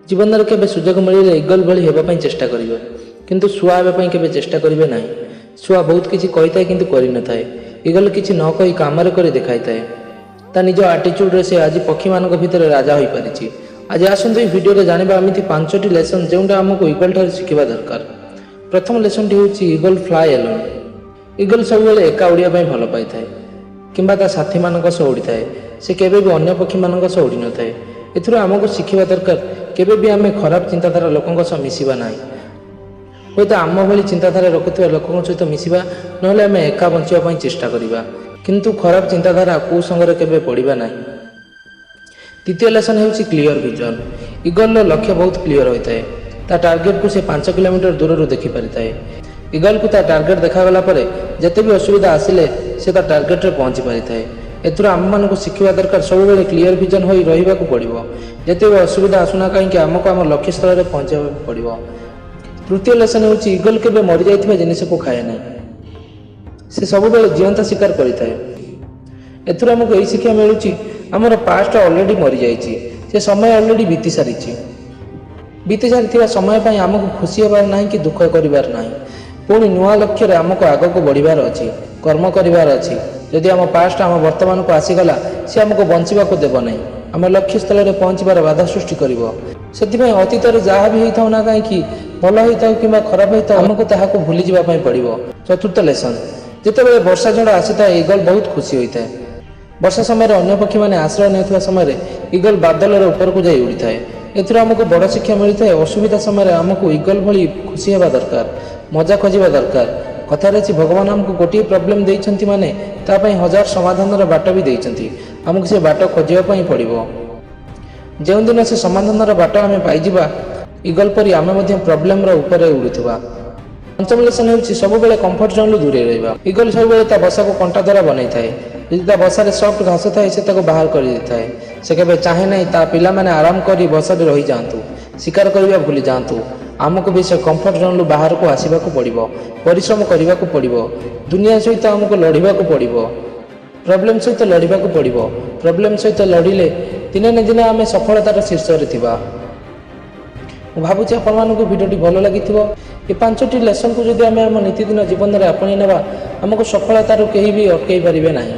ଜୀବନରେ କେବେ ସୁଯୋଗ ମିଳିଲେ ଇଗଲ ଭଳି ହେବା ପାଇଁ ଚେଷ୍ଟା କରିବେ, କିନ୍ତୁ ଶୁଆ ହେବା ପାଇଁ କେବେ ଚେଷ୍ଟା କରିବେ ନାହିଁ। ଶୁଆ ବହୁତ କିଛି କହିଥାଏ, କିନ୍ତୁ କରିନଥାଏ। ଇଗଲ କିଛି ନ କହି କାମରେ କରି ଦେଖାଇଥାଏ। ତା ନିଜ ଆଟିଚ୍ୟୁଡ଼ରେ ସେ ଆଜି ପକ୍ଷୀମାନଙ୍କ ଭିତରେ ରାଜା ହୋଇପାରିଛି। ଆଜି ଆସନ୍ତୁ, ଏହି ଭିଡ଼ିଓରେ ଜାଣିବା ଏମିତି ପାଞ୍ଚଟି ଲେସନ୍, ଯେଉଁଟା ଆମକୁ ଇଗଲ ଠାରୁ ଶିଖିବା ଦରକାର। ପ୍ରଥମ ଲେସନ୍ଟି ହେଉଛି, Eagle fly alone. Eagle ସବୁବେଳେ ଏକା ଉଡ଼ିବା ପାଇଁ ଭଲ ପାଇଥାଏ କିମ୍ବା ତା ସାଥୀମାନଙ୍କ ସହ ଉଡ଼ିଥାଏ। ସେ କେବେ ବି ଅନ୍ୟ ପକ୍ଷୀମାନଙ୍କ ସହ ଉଡ଼ିନଥାଏ। ଏଥିରୁ ଆମକୁ ଶିଖିବା ଦରକାର, କେବେ ବି ଆମେ ଖରାପ ଚିନ୍ତାଧାରା ଲୋକଙ୍କ ସହ ମିଶିବା ନାହିଁ। ହୁଏତ ଆମ ଭଳି ଚିନ୍ତାଧାରା ରଖୁଥିବା ଲୋକଙ୍କ ସହିତ ମିଶିବା, ନହେଲେ ଆମେ ଏକା ବଞ୍ଚିବା ପାଇଁ ଚେଷ୍ଟା କରିବା, କିନ୍ତୁ ଖରାପ ଚିନ୍ତାଧାରା କୁସଙ୍ଗରେ କେବେ ପଡ଼ିବା ନାହିଁ। ଦ୍ୱିତୀୟ ଲେସନ୍ ହେଉଛି କ୍ଲିଅର ଭିଜନ। ଇଗଲର ଲକ୍ଷ୍ୟ ବହୁତ କ୍ଲିଅର ହୋଇଥାଏ। ତା ଟାର୍ଗେଟକୁ ସେ 5 କିଲୋମିଟର ଦୂରରୁ ଦେଖିପାରିଥାଏ। ଇଗଲକୁ ତା ଟାର୍ଗେଟ ଦେଖାଗଲା ପରେ ଯେତେ ବି ଅସୁବିଧା ଆସିଲେ ସେ ତା ଟାର୍ଗେଟରେ ପହଞ୍ଚି ପାରିଥାଏ। ଏଥିରୁ ଆମମାନଙ୍କୁ ଶିଖିବା ଦରକାର, ସବୁବେଳେ କ୍ଲିଅର ଭିଜନ ହୋଇ ରହିବାକୁ ପଡ଼ିବ। ଯେତେ ବି ଅସୁବିଧା ଆସୁନା କାହିଁକି, ଆମକୁ ଆମ ଲକ୍ଷ୍ୟସ୍ଥଳରେ ପହଞ୍ଚିବାକୁ ପଡ଼ିବ। ତୃତୀୟ ଲେସନ୍ ହେଉଛି, ଇଗଲ କେବେ ମରିଯାଇଥିବା ଜିନିଷକୁ ଖାଏ ନାହିଁ। ସେ ସବୁବେଳେ ଜିଅନ୍ତା ଶିକାର କରିଥାଏ। ଏଥିରୁ ଆମକୁ ଏହି ଶିକ୍ଷା ମିଳୁଛି, ଆମର ପାଷ୍ଟ ଅଲରେଡ଼ି ମରିଯାଇଛି। ସେ ସମୟ ଅଲରେଡ଼ି ବିତି ସାରିଛି। ବିତି ସାରିଥିବା ସମୟ ପାଇଁ ଆମକୁ ଖୁସି ହେବାର ନାହିଁ କି ଦୁଃଖ କରିବାର ନାହିଁ। ପୁଣି ନୂଆ ଲକ୍ଷ୍ୟରେ ଆମକୁ ଆଗକୁ ବଢ଼ିବାର ଅଛି, କର୍ମ କରିବାର ଅଛି। ଯଦି ଆମ ପାଷ୍ଟ ଆମ ବର୍ତ୍ତମାନକୁ ଆସିଗଲା, ସେ ଆମକୁ ବଞ୍ଚିବାକୁ ଦେବ ନାହିଁ। ଆମ ଲକ୍ଷ୍ୟସ୍ଥଳରେ ପହଞ୍ଚିବାର ବାଧା ସୃଷ୍ଟି କରିବ। ସେଥିପାଇଁ ଅତୀତରେ ଯାହା ବି ହେଇଥାଉ ନା କାହିଁକି, ଭଲ ହେଇଥାଉ କିମ୍ବା ଖରାପ ହେଇଥାଉ, ଆମକୁ ତାହାକୁ ଭୁଲିଯିବା ପାଇଁ ପଡ଼ିବ। ଚତୁର୍ଥ ଲେସନ୍, ଯେତେବେଳେ ବର୍ଷା ଝଡ଼ ଆସିଥାଏ, ଇଗଲ ବହୁତ ଖୁସି ହୋଇଥାଏ। ବର୍ଷା ସମୟରେ ଅନ୍ୟ ପକ୍ଷୀମାନେ ଆଶ୍ରୟ ନେଉଥିବା ସମୟରେ ଇଗଲ ବାଦଲର ଉପରକୁ ଯାଇ ଉଡ଼ିଥାଏ। ଏଥିରୁ ଆମକୁ ବଡ଼ ଶିକ୍ଷା ମିଳିଥାଏ, ଅସୁବିଧା ସମୟରେ ଆମକୁ ଇଗଲ ଭଳି ଖୁସି ହେବା ଦରକାର, ମଜା ଖୋଜିବା ଦରକାର। କଥାରେ ଅଛି, ଭଗବାନ ଆମକୁ ଗୋଟିଏ ପ୍ରୋବ୍ଲେମ୍ ଦେଇଛନ୍ତି ମାନେ ତା ପାଇଁ ହଜାର ସମାଧାନର ବାଟ ବି ଦେଇଛନ୍ତି। ଆମକୁ ସେ ବାଟ ଖୋଜିବା ପାଇଁ ପଡ଼ିବ। ଯେଉଁଦିନ ସେ ସମାଧାନର ବାଟ ଆମେ ପାଇଯିବା, ଇଗଲ ପରି ଆମେ ମଧ୍ୟ ପ୍ରୋବ୍ଲେମର ଉପରେ ଉଡ଼ୁଥିବା। ପଞ୍ଚମ ଲେସନ୍ ହେଉଛି, ସବୁବେଳେ କମ୍ଫର୍ଟ ଜୋନ୍ରୁ ଦୂରେଇ ରହିବା। ଇଗଲ ସବୁବେଳେ ତା ବସାକୁ କଣ୍ଟା ଦ୍ୱାରା ବନେଇଥାଏ। ଯଦି ତା ବସାରେ ସଫ୍ଟ ଘାସ ଥାଏ, ସେ ତାକୁ ବାହାର କରିଦେଇଥାଏ। ସେ କେବେ ଚାହେଁ ନାହିଁ ତା ପିଲାମାନେ ଆରାମ କରି ବସାରେ ରହିଯାଆନ୍ତୁ, ଶିକାର କରିବା ଭୁଲି ଯାଆନ୍ତୁ। ଆମକୁ ବି ସେ କମ୍ଫର୍ଟ ଜୋନ୍ରୁ ବାହାରକୁ ଆସିବାକୁ ପଡ଼ିବ, ପରିଶ୍ରମ କରିବାକୁ ପଡ଼ିବ। ଦୁନିଆ ସହିତ ଆମକୁ ଲଢ଼ିବାକୁ ପଡ଼ିବ, ପ୍ରୋବ୍ଲେମ୍ ସହିତ ଲଢ଼ିବାକୁ ପଡ଼ିବ। ପ୍ରୋବ୍ଲେମ୍ ସହିତ ଲଢ଼ିଲେ ଦିନେ ନା ଦିନେ ଆମେ ସଫଳତାର ଶୀର୍ଷରେ ଥିବା। ମୁଁ ଭାବୁଛି ଆପଣମାନଙ୍କୁ ଭିଡ଼ିଓଟି ଭଲ ଲାଗିଥିବ। ଏ ପାଞ୍ଚଟି ଲେସନ୍କୁ ଯଦି ଆମେ ଆମ ନୀତିଦିନ ଜୀବନରେ ଆପଣେଇ ନେବା, ଆମକୁ ସଫଳତାରୁ କେହି ବି ଅଟକାଇ ପାରିବେ ନାହିଁ।